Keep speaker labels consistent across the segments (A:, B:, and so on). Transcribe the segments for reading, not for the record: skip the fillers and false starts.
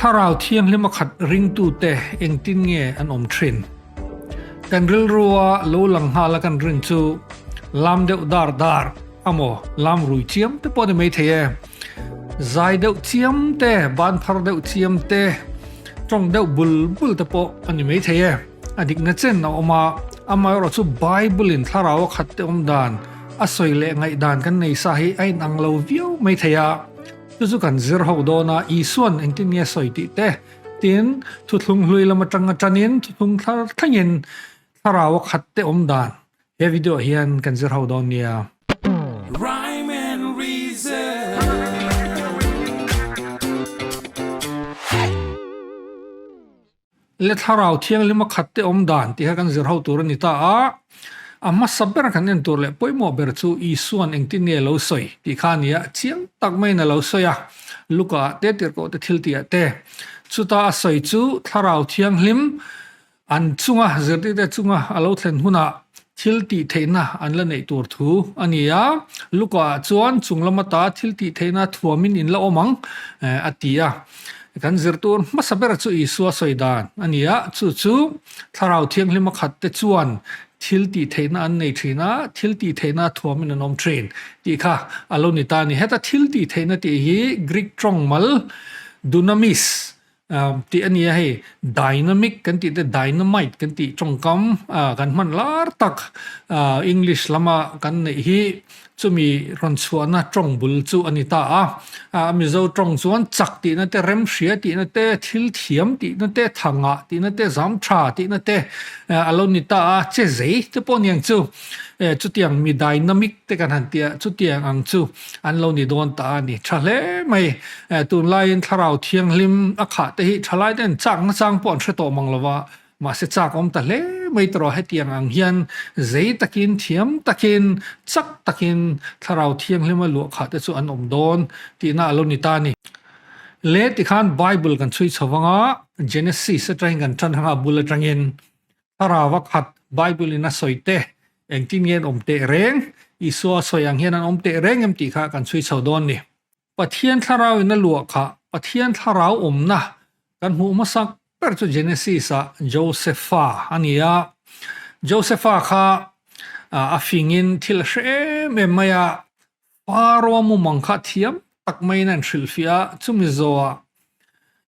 A: Thlarau Thianghlima khat ringtute engtin nge an awm thin? Kan rilrua lo lang nghala kan rin chu lam deuh dar dar amaw lam rui chiam te pawh ni mai thei e. Zai deuh chiam te, ban phar deuh chiam te, tawng deuh bul bul te pawh a ni mai thei e. A dikna chen a awm a, amaherawh chu Bible in thlarau a khat te awm dan, a sawi leh ngaihdan kan nei sa hi a inang lo viau mai thei a. Chu chu kan zir ho dawn a, Isuan engtin nge sawi tih te, tin thuthlung hlui lam atanga tanin thuthlung thlar thlengin thlarau a khat te awm dan he video ah hian kan zir ho dawn nia.
B: Rhyme and Reason.
A: Le thlarau thianghlim a khat te awm dan tih kha kan zir ho tur a ni ta a, a hmasa ber kan en tur leh pawimawh ber chu Isuan engtin nge lo sawi tih kha a ni a, chiang tak maiin a lo sawi a, Luka ah te tirhkoh te thil tih ah te. Chuta a sawi chu thlarau thianghlim an chunga zirtirte chunga a lo thlen hunah thil tih theihna an la neih tur thu a ni a, Luka ah chuan chung lama ta thil tih theihna thuamin in la awm ang a ti a. Kan zir tur hmasa ber chu Isua sawi dan a ni a, chu chu Thlarau Thianghlima khat te chuan thil tih theihna an nei thin a, thil tih theihna thuamin an awm thin tih kha a lo ni ta a ni. Heta thil tih theihna tih hi Greek tawng mal dunamis tih a ni a, hei dynamic kan tih te dynamite kan tih tawngkam kan hman lar tak English lama kan neih hi Chumi rawn chhuahna tawng bul chu a ni ta a. A Mizo tawng chuan chak tihna te, remhria tihna te, thil thiam tihna te, tha ngah tihna te, zam tha tihna te a lo ni ta a. Che zei te pawh niang chu chutiang mi dynamic te kan han tih a, chutiang ang chu an lo ni dawn ta a ni. Tha hle mai. Tunlaiin thlarau thianghlim a khah te hi thalai ten chak nachang pawh an hre tawh mang lo va. Mahse chak awm ta hle mai tawh hetiang ang hian zei takin, thiam takin, chak takin Thlarau Thianghlima luahkhah te chu an awm dawn tihna a lo ni ta a ni. Le tikhan Bible kan chhui chho vang a, Genesis atangin kan tan hang a, bul atangin Thlarau a khat Bible in a sawi te engtin nge an awm teh reng, Isua sawi ang hian an awm teh reng em tih kha kan chhui chho dawn ni. Pathian Thlarau in a luah kha Pathian Thlarau awmna kan hmuh hmasak ber chu Genesis ah Josepha a ni a. Josepha kha a fingin thil a hre em em mai a, Pharaoh mumang kha thiam tak maiin a inhrilhfiah a, chumi zawhah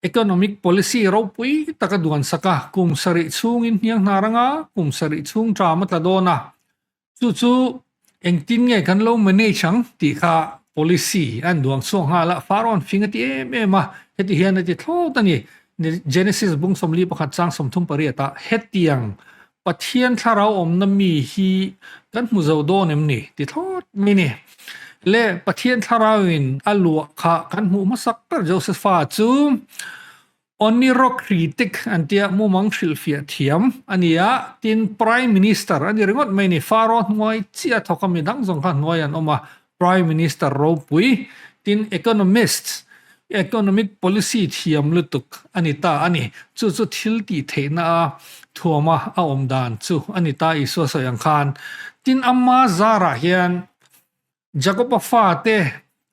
A: economic policy ropui tak a duansak a, kum sarih chhungin hniang hnar anga kum sarih chhung ṭam a tla dawn a. Chu chu engtin nge kan lo manage ang tih kha policy a an duang chhuak nghal a, Pharaoh an fing a ti em em a, heti hian a ti thlawt a ni. Genesis bung 41 chang 38 ah hetiang Pathian thlarau awmna mi hi kan hmu zo dawn em ni ti thlawt mai ni. Le Pathian thlarau in a luah kha kan hmuh hmasak ber Josepha chu Onirokritik an tia mumang hrilhfiah thiam a ni a, tin Prime Minister a ni ringawt mai ni, Pharaoh hnuai chiah thawk a mi dang zawng kha hnuai an awm a, Prime Minister ropui, tin Economists, Economic Policy thiam lutuk a ni ta a ni. Chu chu thil tih theihna a thuama a awm dan chu a ni ta Isua sawi ang khan. Tin ama zarah hian Jakob-a fate,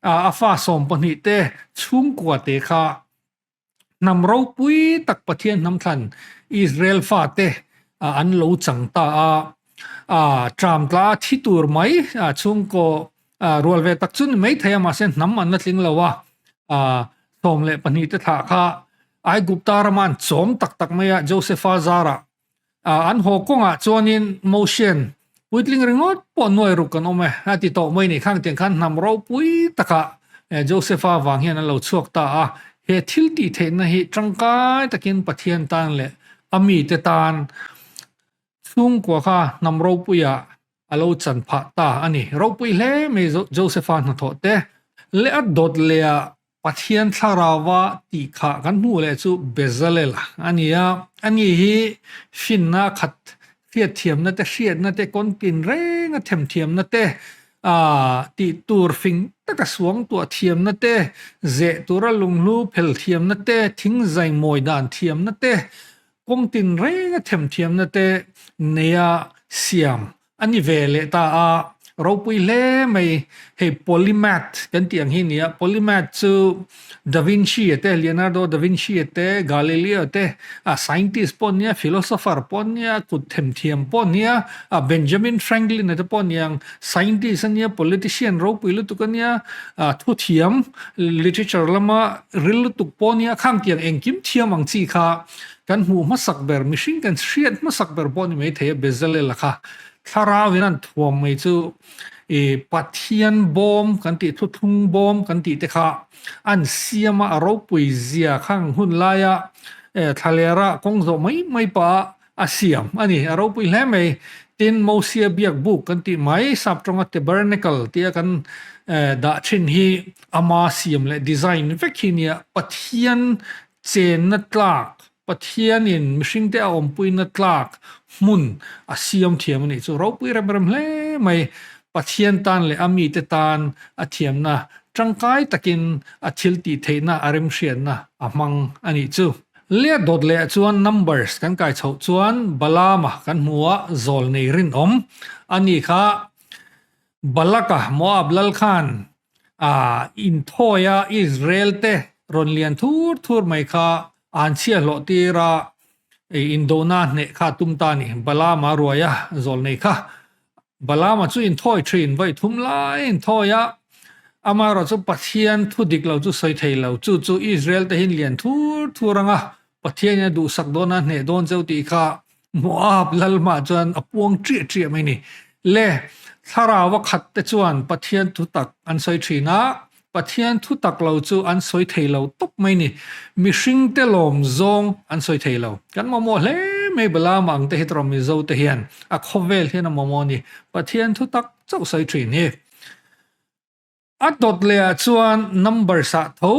A: a fa 12 te chhungkua te kha Hnam ropui tak Pathian hnam thlan Israel fate an lo chang ta a, a tram tla thi tur mai chhungkaw rual ve tak chu ni mai thei a, mahse hnam an la tling lo a, 12 te thlah kha Aigupta rama an chawm tak tak mai a, Josepha zarah an haw kawngah chuanin Moshen puitling ringawt pawh nuai ruk kan awm e a ti tawh mai ni khang tiang khan hnam ropui takah Josepha vang hian an lo chhuak ta a, he thil tih theihna hi tangkai takin Pathian tan leh a mite tan chhungkua kha hnam ropuiah a lo chan phah ta a ni. Ropui hle mai Josepha hnathawh te leh a dawt leh ah Pathian thlarauva tih kha kan hmuh leh chu Bezalel a ni a, ani hi finna khat hriatthiamna te, hriatna te, kawnpin renga themthiamna te, tih tur fing taka suangtuah thiamna te, zeh tura lunghlu phel thiamna te, thingzai mawi dan thiamna te, kawngtin renga themthiamna te neia siam a ni ve leh ta a. Ropui hle mai hei polymath kan tih ang hi nia polymath chu Da Vinci a te Leonardo da Vinci a te Galileo te a scientist pawh nia philosopher pawh nia kut themthiam pawh nia a Benjamin Franklin a te pawh niang scientist a nia politician ropui lutuk a nia a thuthiam literature lama ril lutuk pawh nia khang tiang engkim thiam ang chi kha kan hmuh hmasak ber mihring kan hriat hmasak ber pawh ni maithei a Bezalel a kha Thlarau in an thuam mai chu i Pathian bawm kan tih thuthlung bawm kan tih te kha an siam a, a ropui zia khang hun laia thlalera kawng zawh mai mai pah a siam a ni. A ropui hle mai. Tin, Mosia biak buk kan tih mai sap tawnga tabernacle tia kan dah thin hi ama siam leh design vek hi nia Pathian chenna tlak Pathianin mihringte a awmpuina tlak hmun a siam thiam a nih chu ropui rem rem hle mai. Pathian tan leh a mite tan a thiamna tangkai takin a thil tih theihna a remhriatna a hmang a nih chu. Leh dawt leh chuan Numbers kan kai chhoh chuan Balaama kan hmu a, zawl nei rinawm a ni kha. Balaka Moab lal khan A inthawi a, Israel te rawn lian thur thur mai kha an chhia hlawh tir a, indona hneh kha tum ta a ni. Balaama ruai a zawl nei kha. Balaama chu inthawi thin, vawi thum lai a inthawi a, amaherawh chu Pathian thu dik lo chu sawi thei lo. Chu chu Israel te hian lian thur thur anga Pathianin a duhsak dawn a, hneh dawn cheu tih kha Moab lalmah chuan a puang ṭiah ṭiah mai ni. Le, thlarau a khat te chuan Pathian thutak an sawi ṭhin a, Pathian thutak lo chu an sawi thei lo tawp mai ni. Mihring te lawm zawng an sawi thei lo. Kan mamawh hle mai Balaam ang te hi tawrh Mizo te hian a khawvel hian a mamawh a ni. Pathian thutak chauh sawi ṭhin hi. A dawt lehah chuan numbers ah tho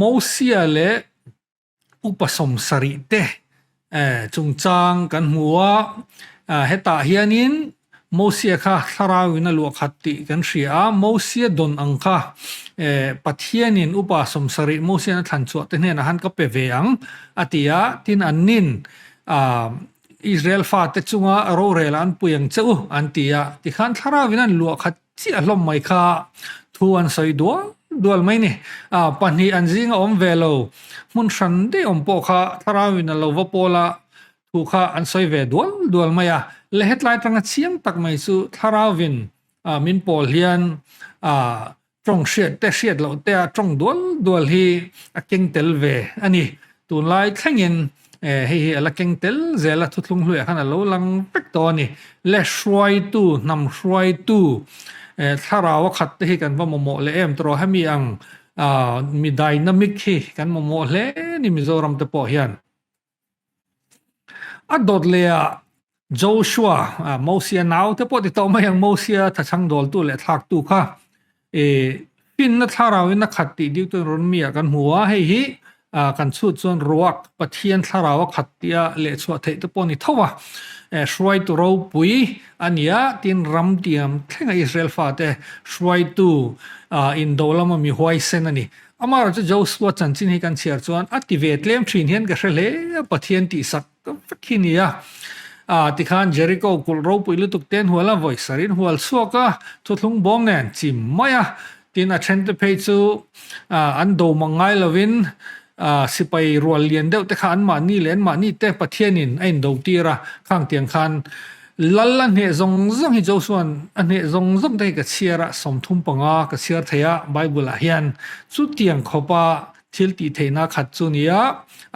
A: Mosia leh Upa 70 te chungchang kan hmu a, hetah hianin Mosia kha thlarauin a luah khat tih kan hria a, Mosia dawn ang kha Pathianin upa 70 Mosian a thlan chhuah te hnenah khan ka pe ve ang a ti a, tin annin Israel fate chunga rorel an pui ang che u an ti a, tikhan thlarauin an luah khat Chiah hlawm mai kha thu an sawi dual dual mai ni. A pahnih an zinga awm ve lo, hmun hran daih awm pawh kha thlarauin a lo va pawl a, thu kha an sawi ve dual dual mai a. Le hetlai tanga chiang tak mai chu thlarauin min pawl hian a tawng hriat te hriat loh te a tawng dual dual hi a keng tel ve a ni. Tunlai thlengin hei hi a la keng tel zel a, thuthlung hluiah khan a lo lang vek tawh a ni. Le hruaitu, hnam hruaitu thlarau a khat te hi kan va mamawh leh em tawh hemi ang mi dynamic hi kan mamawh hle ni Mizoram te pawh hian. A dawt leh ah Joshua, Mosia nau te pawh ti tawh mai ang, Mosia thachhang dawltu leh thlaktu kha finna thlarau in a khat tih Deuteronomy ah kan hmu a, hei hi kan chhut chuan ruak Pathian thlarau a khat tia lehchhuah theih te pawh a ni tho a, hruaitu ropui a ni a, tin ram tiam thlenga Israel fate hruaitu indo lama mi huaisen a ni. Amaherawh chu Joshua chanchin hi kan chhiar chuan a ti ve tlem thin hian ka hre hle a, Pathian tihsak vek hi ni a. Ah tikhan Jericho kulh ropui lutuk te an hual a, vawi sarin hual chhuak a, thuthlung bawm nen chim mai a, tin a then te phei chu ah an do mang ngai lovin ah sipai rual lian deuh te kha anmahni leh anmahni te Pathianin a indo tir a, khang tiang khan Lal a hneh zawng zawng hi Josua'n a hneh zawng zawng te hi ka chhiar a, 35 ka chhiar thei a, Bible ah hian chutiang khawpa thil tih theihna khat chu ni a,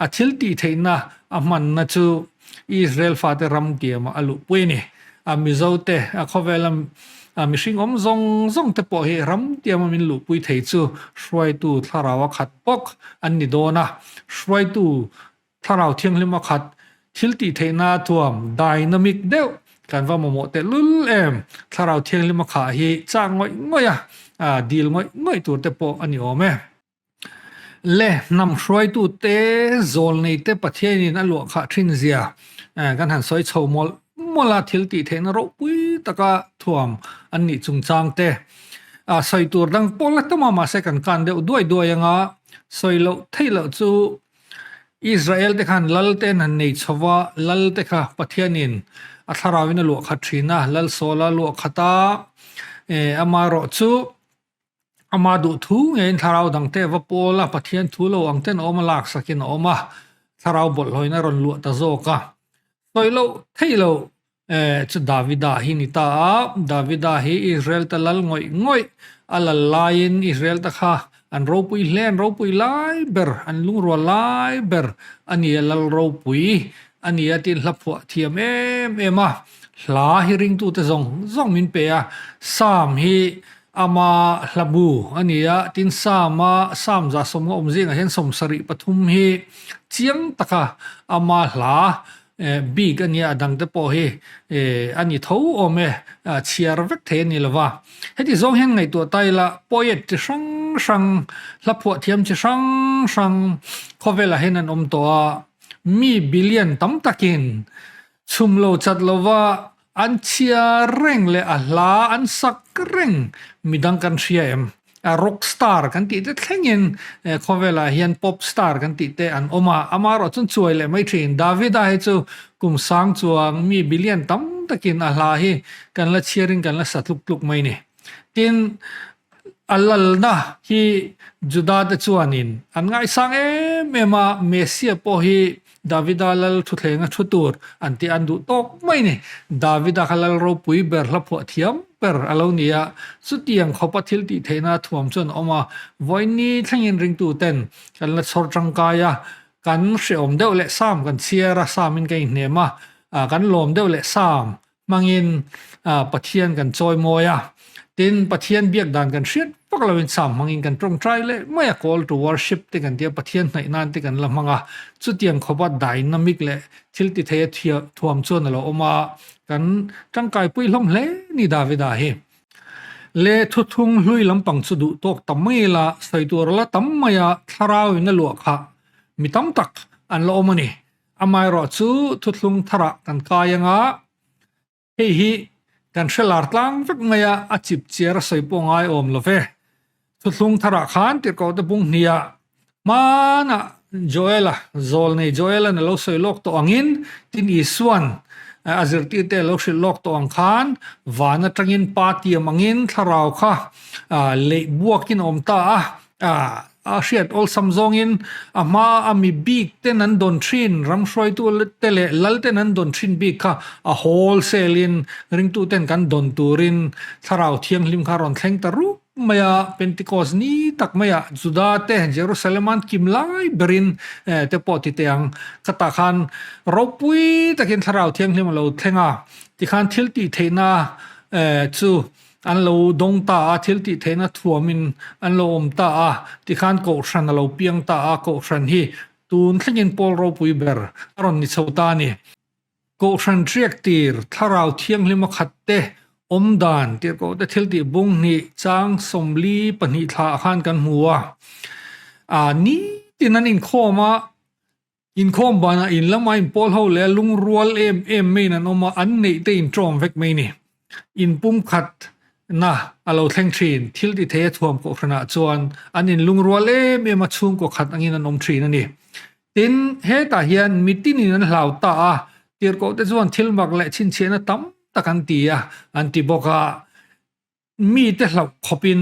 A: a thil tih theihna a hmanna chu Israel fate ram tiamah a luhpui a ni. A Mizo te, a khawvela mihring awm zawng zawng te pawh hi ram tiama min luhpui thei chu hruaitu thlarau a khat bawk an ni dawn a, hruaitu Thlarau Thianghlim a khat, thil tih theihna a tuam, dynamic deuh, kan va mamawh teh lul em? Thlarau Thianghlim a khah hi chak ngawih ngawih a, dil ngawih ngawih tur te pawh a ni awm e. Le, hnam hruaitu te, zawl nei te Pathianin a luah khah thin zia kan han sawi chho mawlh mawlh a, thil tih theihna ropui taka thuam an nih chungchang te sawi tur dang pawh la tam a, mahse kan kan deuh duai duai anga sawi loh theih loh chu. Israel te khan lal te an han nei chho va, lal te kha Pathianin a thlarauin a luah khat thin a, lal Saula luah khat a, amaherawh chu ama duh thu ngeiin thlarau dang te a va pawl a, Pathian thu lo ang ten a awm a, laksakin a awm a, thlarau bawlhhlawhin a rawn luah ta zawk a, sawi loh theih loh Chu Davida hi ni ta a, Davida hi Israel te lal ngawih ngawih a lal laiin Israel te kha an ropui hle, an ropui lai ber, an lungrual lai ber a ni a, lal ropui a ni a tiin hla phuah thiam em em a, hla hi ringtute zawng zawng min pe a, Psalm hi ama hla bu a ni a, tin Psalm a Psalm 150 awm zingah hian 73 hi chiang taka ama hla Bik a nia, a dangte pawh hi a ni tho awm e, chhiar vek thei a ni lo va. Heti zawng hian ngaihtuah ta ila poet chi hrang hrang, hla phuah thiam chi hrang hrang khawvelah hian an awm tawh a, mi billion tam takin chhum lo chat lova an chhiar reng leh a hla an sak reng midang kan hria em? A rock star kan tih te thlengin khawvelah hian pop star kan tih te an awm a, amaherawh chuan chuai leh mai thin. Davida hi chu kum sang chuang mi billion tam takin a hla hi kan la chhiarin kan la sa tluk tluk mai ni. Tin, a lalna hi Juda te chuanin an ngaisang em em a, Messiah pawh hi Davida lal thuthleng a thu tur an tih an duh tawk mai ni. Davida kha lal ropui ber hla phuah thiam ber a lo ni a, chutiang khawpa thil tih theihna a thuam chuan a awm a, vawiin thlengin ringtu ten kan la chhawr tangkai a, kan hrehawm deuh leh Psalm kan chhiar a, Psalm in kan inhnem a, kan lawm deuh leh Psalm hmangin Pathian kan chawi mawi a, tin Pathian biak dan kan hriat vak loin Psalm hmangin kan tawngtai leh mai a, call to worship te kan tia Pathian hnaih nan te kan la hmang a, chutiang khawpa dynamic leh thil ti thei a thuam chuan a lo awm a, kan tangkaipui hlawm hle ni Davida hi. Le thuthung hlui lampang chu duh tawk ta mai la, sawi tur a la tam mai a, thlarau in a luah kha mi tam tak an la awm a ni. Amaherawh chu thuthlung tharah kan kai anga, hei hi kan hre lar tlang vek mai a, a chip chiar a sawi pawh ngai awm lo ve. Thuthlung tharah khan tirhkohte bung hniah hmanah Joela, zawlnei Joelan a lo sawi lawk tawh angin, tin Isuan a zirtirte a lo hrilh lawk tawh ang khan van atangin pa tiam angin thlarau kha leih buakin a awm ta a, A hriat awlsam zawngin a hma a mi bik ten an dawn thin, ram hruaitu te leh lal ten an dawn thin bik kha a wholesale in ringtu ten kan dawn turin Thlarau Thianghlim kha rawn thleng ta rup mai a, Pentecost ni tak maiah Juda te Jerusalem an kim lai berin te pawh ti teh ang khatah khan ropui takin Thlarau Thianghlim a lo thleng a, tikhan thil tih theihna chu An lo dawng ta a, thil tih theihna thuamin an lo awm ta a, tikhan Kohhran a lo piang ta a, Kohhran hi tun thlengin Pawl ropui ber a rawn ni chho ta a ni. Kohhran riak tir, Thlarau Thianghlima khat te awm dan tirhkoh te thil tih bung hnih chang 42 thla ah khan kan hmu a, a nitin an inkhawm a, Inkhawm banah in lama inpawl ho leh a lungrual em em maiin an awm a, an neih te inṭawm vek mai ni. Inpumkhat na a lo thleng ṭhin, thil ti thei a thuam kohhranah chuan an inlungrual em em a, chhungkaw khat angin an awm ṭhin a ni. Tin, hetah hian mitinin an hlau ta a, tirhkoh te chuan thil mak leh chhinchhiahna tam tak an ti a, an ti bawk a. Mite hlauh khawpin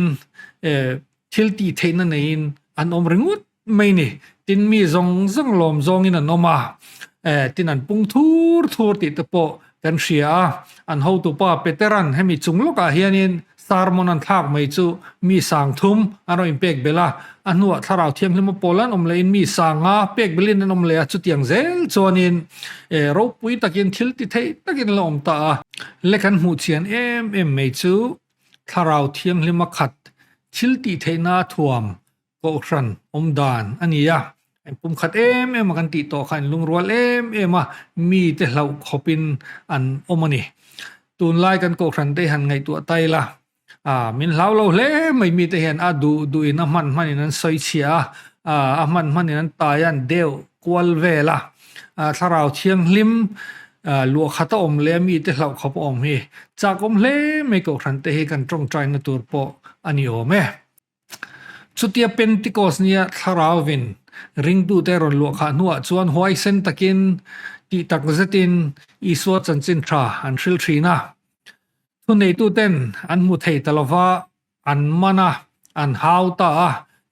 A: thil tih theihna neiin an awm ringawt mai ni. Tin mi zawng zawng lawm zawngin an awm a, tin an pung thur thur tih te pawh kan hria a. An hotupa Peteran hemi chung lawkah hianin sermon an thlak mai chu mi sang thum an rawn inpek belh a, a hnuah Thlarau Thianghlima pawl an awm lehin mi sanga pek belhin an awm leh a, chutiang zel chuanin ropui takin thil ti theih takin an la awm ta a. Le kan hmuh chian em em mai chu Thlarau Thianghlima khat thil tih theihna thuam Kohhran awm dan a ni a. An pum khat em em a kan tih tawh kha an lungrual em em a, mite hlauh khawpin an awm a ni. Tunlai kan Kohhran te han ngaihtuah ta ila, A, min hlau lo hle mai mite hian a duh duhin a hman hmanin an sawi chhia a, a, a hman hmanin an tai a, an deuh kual vel a. A, thlarau thianghlim, a, luah khat a awm leh a mite hlauh khawp a awm hi chak awm hle mai kohhran te hi kan tawngtaina tur pawh a ni awm e. Chutia Pentecost nia thlarauvin. ringtute rawn luah khah hnuah chuan huaisen takin tih tak zetin Isua chanchin tha an hril thin a. Thuneituten an hmu thei ta lova, an man a, an hau ta a,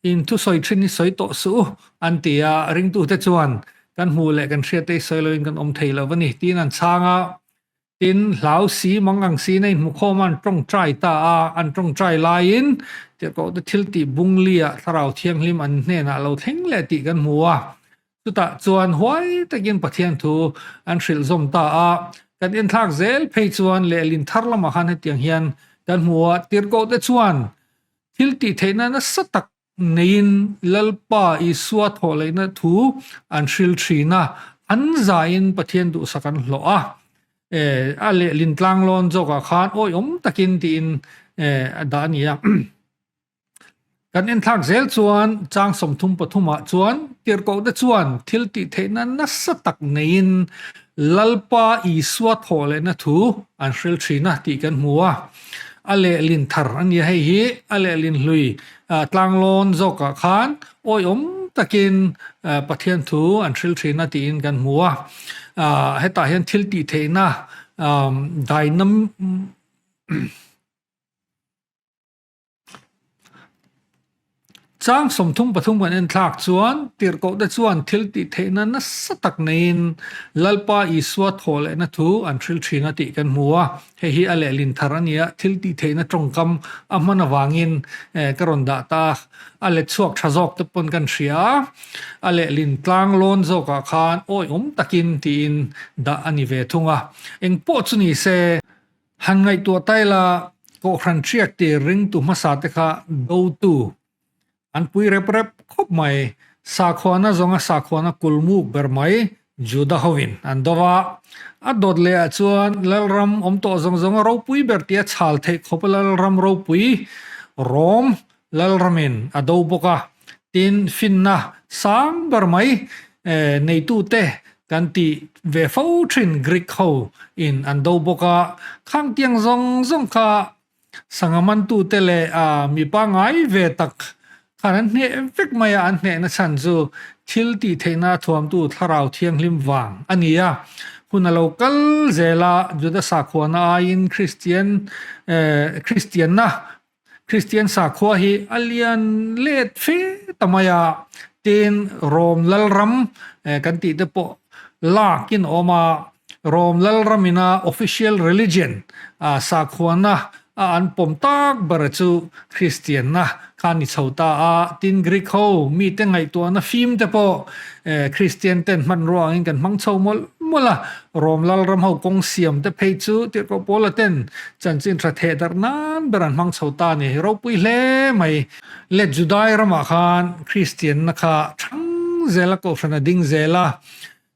A: in thusawi thin hi sawi tawh suh u, an ti a, ringtute chuan kan hmuh leh kan hriat te hi sawi loin kan awm thei lo a ni tiin an chhang a. Tin, hlau si mang ang siin a inhmukhawm a, an tawngtai ta a, an tawngtai laiin tirhkohte thil tih bungli-ah Thlarau Thianghlim an hnenah a lo thleng leh tih kan hmu a. Chutah chuan huai takin Pathian thu an hrilh zawm ta a. Kan enthlak zel phei chuan lehlin thar lamah khan hetiang hian kan hmu a, tirhkohte chuan thil tih theihna nasa tak neiin Lalpa Isua thawhleihna thu an hril thin a, an zain Pathian duhsak an hlawh a. A lehlin tlanglawn zawkah khan awihawm takin tiin a dah a ni a. Kan enthlak zel chuan chang 33 ah chuan tirhkohte chuan thil tih theihna nasa tak neiin Lalpa Isua thawhleihna thu an hril thin a tih kan hmu a. A lehlin thar a nia hei hi, a lehlin hlui tlanglawn zawkah khan awihawm takin Pathian thu an hril thin a tiin kan hmu a. Hetah hian thil tih theihna dainam Chang 33 kan en thlak chuan tirhkohte chuan thil tih theihna nasa tak neiin Lalpa Isua thawh lehna thu an hril thin a tih kan hmu a. Hei hi a lehlin thar a nia, thil tih theihna tawngkam a hman avangin ka rawn dah ta a, a let chhuak tha zawk te pawn kan hria a, a lehlin tlang lawn zawkah khan awihawm takin tiin dah a ni ve thung a. Engpawh chu ni se. Han ngaihtuah tai la, Kohhran hriak tir ringtu hmasa te kha dotu an pui rep rep khawp mai. Sakhuana zawnga sakhuana kulmuk ber mai Juda hovin an do va. A dawt leh ah chuan Lalram awm tawh zawng zawnga ropui ber tia chhal theih khawpa Lalram ropui Rom Lalramin a do bawk a. Tin, finna sang ber mai neitute kan tih ve fo thin Greek ho in an do bawk a. Khang tiang zawng zawng kha sangha mantute leh mi pangngai ve tak khan an hneh vek mai a, an hnehna chhan chu thil tih theihna thuamtu Thlarau Thianghlim vang a ni a. Hun a lo kal zel a, Juda sakhuana aiin Kristian Kristianna Kristian sakhua hi a lian let fe ta mai a, tin Rom Lalram kan tih te pawh lakin a awm a, Rom Lalram ina official religion sakhuana a an pawm tak ber chu Kristianna kha a ni chho ta a, tin Greek ho mite ngaihtuahna fim te pawh Kristian ten hmanrua angin kan hmang chho mawlh mawlh a, Rom Lalram ho kawng siam te phei chu Tirhkoh Paula ten chanchin tha theh darh nan ber an hmang chho ta a ni. Ropui hle mai. Le Judai ramah khan Kristianna kha thang zel a, Kohhran a ding zel a.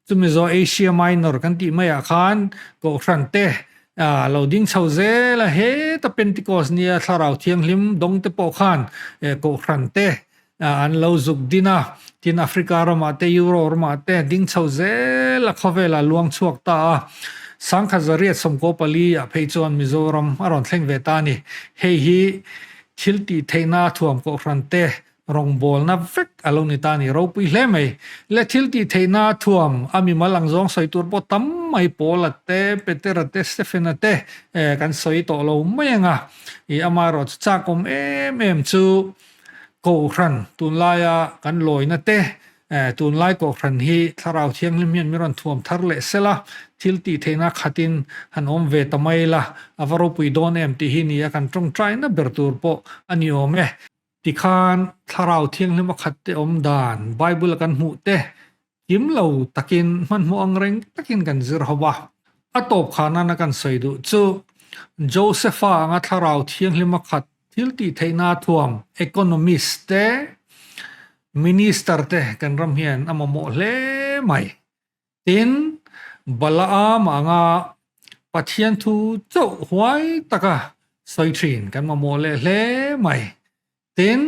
A: Chumi zawh Asia Minor kan tih maiah khan Kohhran te a lo ding chho zel a. Heta Pentecost nia Thlarau Thianghlim dawng te pawh khan Kohhran te an lo zuk din a, tin Africa ramah te Euro ramah te ding chho zel a khawvelah luang chhuak ta a, 1994 ah phei chuan Mizoram a rawn thleng ve ta a ni. Hei hi thil tih theihna thuam kohhran te rawngbawlna vek a lo ni ta a ni, ropui hle mai. Le thil tih theihna thuam a mimal ang zawng sawi tur pawh tam mai Paula te, Petera te, Stephena te kan sawi tawh lo mai ang a, i amaherawhchu chak awm em em chu Kohhran tunlaia kan lawina te, tunlai Kohhran hi Thlarau Thianghlim hian min rawn thuam thar leh sel a, thil tih theihna khatin han awm ve ta mai la, a va ropui dawn em tih hi ni a kan tawngtaina ber tur pawh a ni awm e. Tikhan Thlarau Thianghlim a khat te awm dan Bible a kan hmuh te kim lo takin hmanhmawh ang reng takin kan zir ho a. A tawp kha nana kan sawi duh chu Josepha anga Thlarau Thianghlim a khat thil tih theihna thuam economist te, minister te kan ram hian a mamawh hle mai. Tin, Balaam anga Pathian thu chauh huai taka sawi thin kan mamawh leh hle mai. Tin,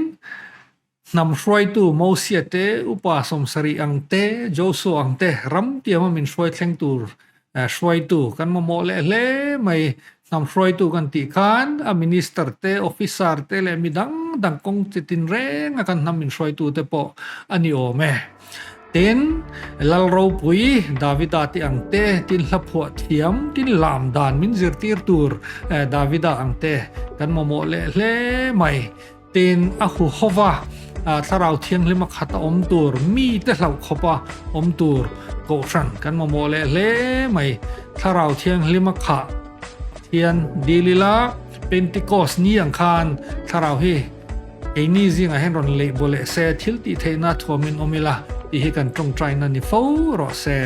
A: hnam hruaitu Mosia te, upa 70 ang te, Joshua ang te, ram tiama min hruai thleng tur Hruaitu kan mamawh leh hle mai. Hnam hruaitu kan tih khan a minister te, officer te leh mi dang dang kawng chi tin reng a kan hnam inhruaitu te pawh a ni awm e. Tin, Lal ropui Davida te ang te, tin hla phuah thiam, tin lam dan min zirtir tur Davida ang te kan mamawh leh hle mai. Tin, a hu hova Thlarau Thianghlim a khat a awm tur, mite hlauh khawpa awm tur Kohhran kan mamawh leh hle mai. Thlarau Thianghlim a khah hian dil ila, Pentecost ni ang khan Thlarau hi keini zingah hian rawn leih baw leh se, thil tih theihna thuamin awm ila tih hi kan tawngtaina ni fo rawh se.